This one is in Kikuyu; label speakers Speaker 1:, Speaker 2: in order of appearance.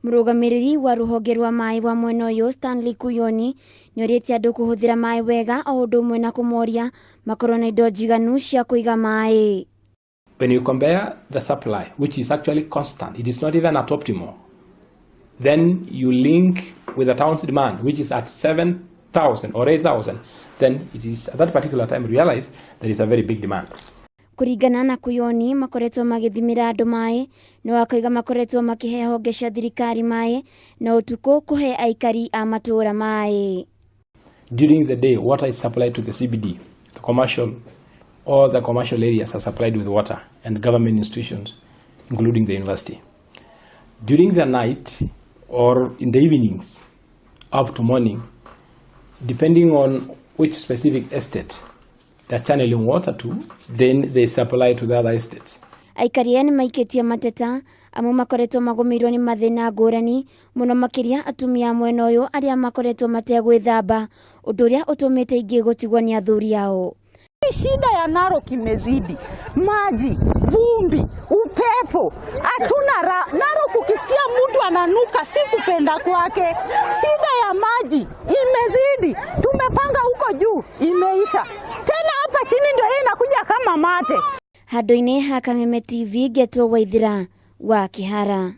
Speaker 1: Mũrũgamĩrĩri wa rũhonge rwa maĩ wa mwena ũyũ Stanley Kuyoni nĩorĩtie andũ kũhũthĩra maĩ wega o ũndũ ũmwe na kũmoria makorwo na indo njiganu cia kũiga maĩ.
Speaker 2: When you compare the supply, which is actually constant, it is not even at optimal, then you link with the town's demand, which is at 7,000 or 8,000, then it is at that particular time realize there is a very big demand.
Speaker 1: Kũringana na Kuyoni makoretwo magĩthimĩra andũ maĩ no akauga makoretwo makĩhe honge cia thirikari maĩ na ũtukũ kũhe aikari a matũũra maĩ.
Speaker 2: During the day, water is supplied to the CBD, the commercial, all the commercial areas are supplied with water and government institutions, including the university. During the night or in the evenings up to morning, depending on which specific estate they're channeling water to, then they supply to the other estates.
Speaker 1: Aikari aya nĩmaikĩtie mateta amwe makoretwo magũmĩirwo nĩ mathĩna ngũrani mũno makĩria atumia a mwena ũyũ arĩa makoretwo mategwĩthamba ũndũ ũrĩa ũtũmĩte ingĩ gũtigwo nĩ athuri ao.
Speaker 3: Shida ya Narok imezidi, maji, vumbi, upepo, hatuna raha. Narok ukisikia mtu ananuka si kupenda kwake. Shida ya maji imezidi, tumepanga huko juu imeisha, tena hapa chini ndio hii inakuja kama mate.
Speaker 1: Handũ-inĩ ha Kameme TV ngetwo Waithira wa Kĩhara.